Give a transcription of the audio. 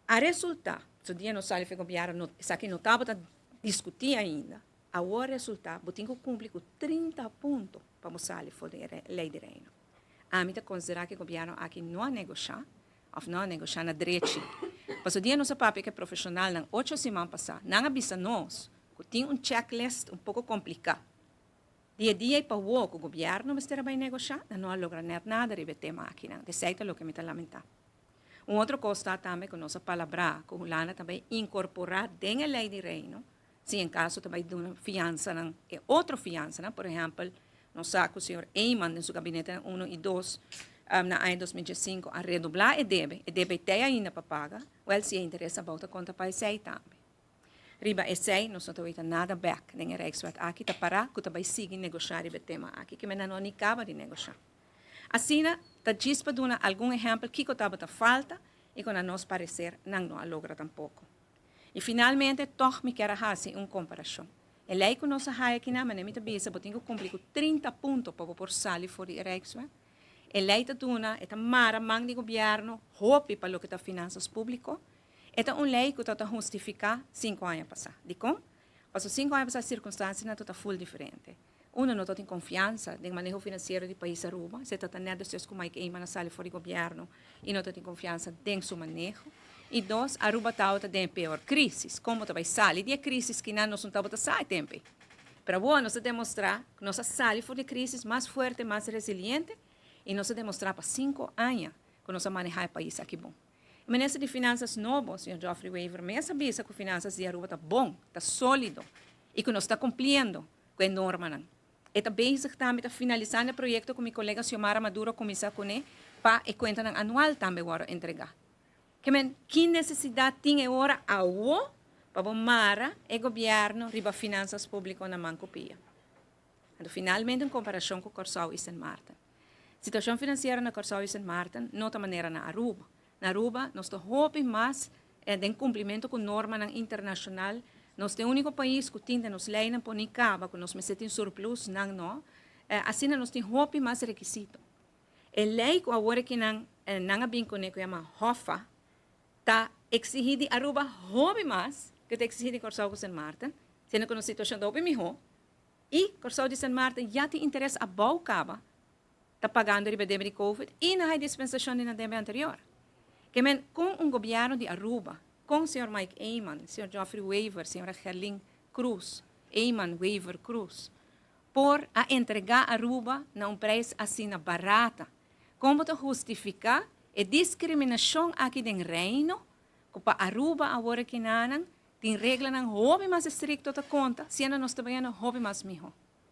A resultá, so dia nos sali for e gobièrnu no, esaki no tabata diskutí ainda, awor a resultá bo tin ku kumpli ku 30 punto pa bo sali for di e Lei di Reino. Ami ta konsiderá ku e gobièrnu aki no a negoshá òf no a negoshá na drechi. Pasobra dia nos a papia ku e profeshonalnan ocho siman pasá, nan a bisa nos ku tin un checklist un poko kompliká. Di e dia ei pa wou ku gobièrnu mester a bai negoshá, nan no a logra nèt nada riba e tema akinan. Esei ta loke mi ta lamentá. Un otro kos ta tambe ku nos a palabrá ku Hulanda ta bai inkorporá den e Lei di Reino, si en kaso ta bai duna fiansanan, e otro fiansanan, por ehèmpel, nos sa ku señor Eman den su gabinetenan uno i dos na aña 2015 a redoblá e debe, e debe ei ainda pa paga, wèl si e interes abou ta konta pa esei tambe. Riba esei nos no ta weta nada bèk den e Rijkswet aki, ta pará ku ta bai sigui negoshá riba e tema aki, ke menda no a ni kaba di negoshá. Asina, ta djis pa duna algun ehèmpel kiko tabata falta i ku na nos pareser nan no a logra tampoko. I finalmente, tòg mi kier a hasi un komparashon. E lei ku nos a haya akinan, manera mi ta bisa, bo tin ku kumpli ku 30 punto pa bo por sali for di e Rijkswet. E lei ta duna, e ta mara man di gobièrnu hopi pa loke ta finansas públiko. E ta un lei ku tabata hustifiká 5 aña pasá. Dikon? Pasobra 5 aña pasá sirkunstansianan tabata ful diferente. Uno, no tin konfiansa den maneho finansiero di pais Aruba. Se ta net despues ku Mike Eman a sali for di gobièrnu i no tin konfiansa den su maneho. I dos, Aruba tabata den peor krísis. Kon ta bai sali di e krísis ku nan nos no tabata sa e tempu. Pero bon, nos a demostrá ku nos a sali for di e krísis mas fuerte, mas resiliente i nos a demostrá pa 5 aña ku nos a manehá e pais aki bon. E minister di Finansas nobo, señor Geoffrey Wever, mes a bisa ku finansas di Aruba ta bon, ta sólido i ku nos ta kumpliendo ku e normanan. E ta bezig tambe ta finalisando e proyekto ku mi kolega Xiomara Maduro a kuminsá kuné pa e kuentanan anual tambe wòrdu entregá. Ke men, ki nesesidat tin e ora awo pa bo mara e gobièrnu riba finansas públiko na man ku pia? Anto, finalmente, en komparashon ku Kòrsou i Sint Maarten. Situashon finansiero na Kòrsou i Sint Maarten no ta manera na Aruba. Na Aruba, nos ta hopi mas den kumplimentu ku normanan internashonal. Nos ta e úniko pais ku tin den nos leinan pone kaba ku nos mester tin surplus, nan no. Asina nos tin hopi mas rekisito. E lei ku awor aki nan a bin kuné ku yama HOFA ta eksigí di Aruba hopi mas ku ta eksigí di Kòrsou ku Sint Maarten, siendo ku nos situashon ta hopi mihó. I Kòrsou di Sint Maarten ya tin interes abou kaba, ta pagando riba debe di COVID i nan hay dispensashon di nan debe anterior. Ke men, kon un gobièrnu di Aruba, kon señor Mike Eman, señor Geoffrey Wever, señora Gerlin Cruz, Eman Wever Cruz, por a entregá Aruba na un preis asina barata? Kon bo ta hustifiká e diskriminashon aki den Reino, ku pa Aruba awor aki nanan tin reglanan hopi mas estrikto ta konta, siendo nos ta bayendo hopi mas mihó?